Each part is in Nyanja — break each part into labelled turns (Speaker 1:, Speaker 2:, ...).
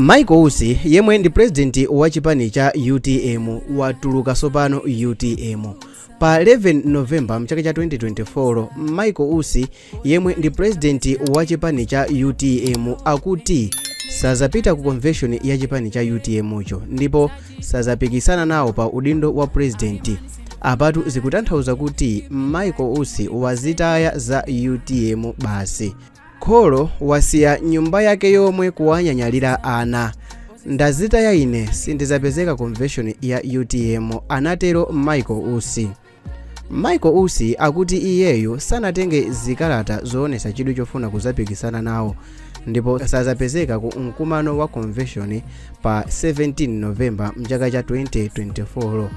Speaker 1: Michael Usi, yemwe ndi president wa chipani cha UTM, watuluka sopano UTM pa 11 November mchaka cha 2024. Michael Usi, yemwe ndi president wa chipani cha UTM, akuti sazapita ku convention ya chipani cha UTM cho ndipo sazapikisana nawo pa udindo wa president. Apatu zikutanthauza kuti Michael Usi wazitaya za UTM basi. Kholo wasiya nyumba yake yomwe kuwanyanyalira ana. "Ndazitaya ine, sindizapezeka convention ya UTM," anatero Michael Usi. Michael Usi akuti iyeyo sanatenge zikalata zoonesa chidwi chofuna kuzapikisana nawo ndipo sazapezeka ku mkumano wa convention pa 17 November mchaka cha 2024,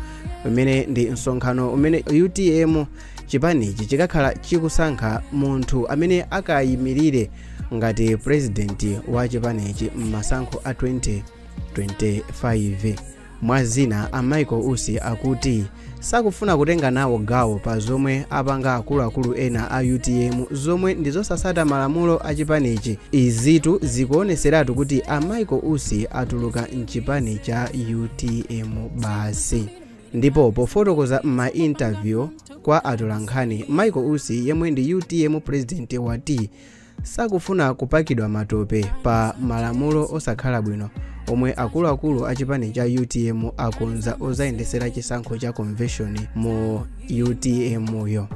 Speaker 1: umene ndi msonkhano umene UTM chipanichi chikakhala chikusankha munthu amene akayimirire ngati president wa chipanichi m'masankho a 2025. Mwa zina, a Michael Usi akuti sakufuna kutenga nawo gawo pa zomwe apanga akuluakulu ena a UTM zomwe ndi zosasata malamulo a chipanichi. Izitu zikuoneseratu kuti a Michael Usi atuluka mchipani cha UTM basi. Ndipo pofotokoza ma interview kwa atolankhani, Michael Usi, yemwe ndi UTM president, wati sakufuna kupakidwa matope pa malamulo osakhala bwino omwe akuluakulu a chipani cha UTM akonza ozayendesera chisankho cha convention mu UTM yo.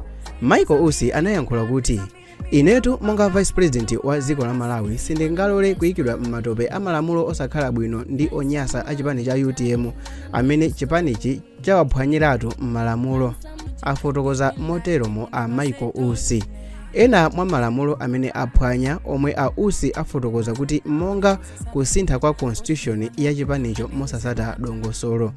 Speaker 1: Michael Usi anayankhula kuti, "Inetu monga vice president wa dziko la Malawi sindingalole kuyikidwa m'matope a malamulo osakhala bwino ndi onyasa a chipani cha UTM amene chipanichi chawaphwanyiratu m'malamulo," afotokoza moteromo a Michael Usi. Ena mwa malamulo amene aphwanya omwe a Usi afotokoza kuti monga kusintha kwa constitution ya chipanicho mosasata dongosolo.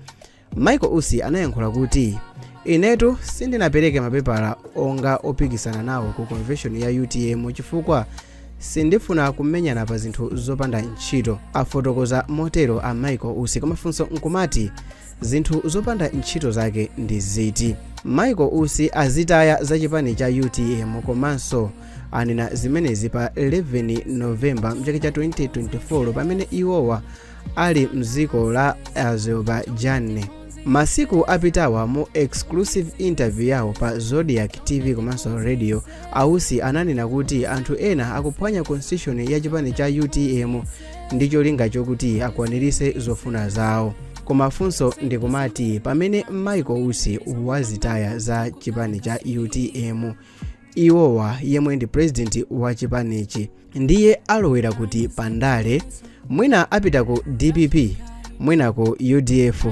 Speaker 1: Michael Usi anayankhula kuti, "Inetu sindinapereke mapepala onga opikisana nawo ku convention ya UTM chifukwa sindifuna kumenyana pa zinthu zopanda ntchito," afotokoza motero a Michael Usi. Koma funso nkumati, zinthu zopanda ntchito zake ndi ziti? Michael Usi azitaya za chipani cha UTM komanso anena zimenezi pa 11 Novemba mchaka cha 2024 pamene iwowa ali mdziko la Azerbaijan. Masiku apitawa, mu exclusive interview yawo pa Zodiac TV komanso radio, Ausi ananena kuti anthu ena akuphwanya constitution ya chipani cha UTM ndi cholinga chokuti akwanirise zofuna zawo. Koma funso ndikumati, pamene Michael Usi wazitaya za chipani cha UTM, iwowa yemwe ndi president wa chipanichi ndiye alowera kuti pandale? Mwina apita ku DPP, mwina ku UDF,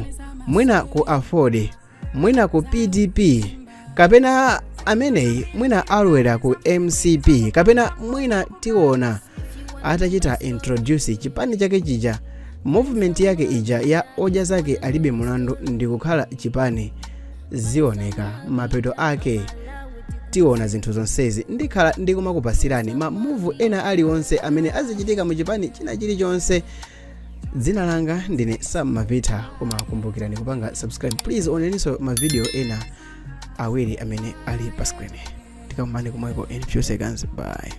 Speaker 1: mwina ku AFORD, mwina ku PDP, kapena ameneyi mwina alowera ku MCP, kapena mwina tiona atachita introduce chipani chake chija, movement yake ija ya Odya Zake Alibe Mulandu ndikukhala chipani. Zioneka mapeto ake, tiona zinthu zonsezi. Ndikhala ndikumakupasirani ma move ena aliwonse amene azichitika mu chipani china chilichonse. Dzina langa ndine Sam Mavita, koma kumbukirani kupanga subscribe. Please oneninso mavideo ena awiri amene ali pa screen. Tikakumane komweko in few seconds. Bye.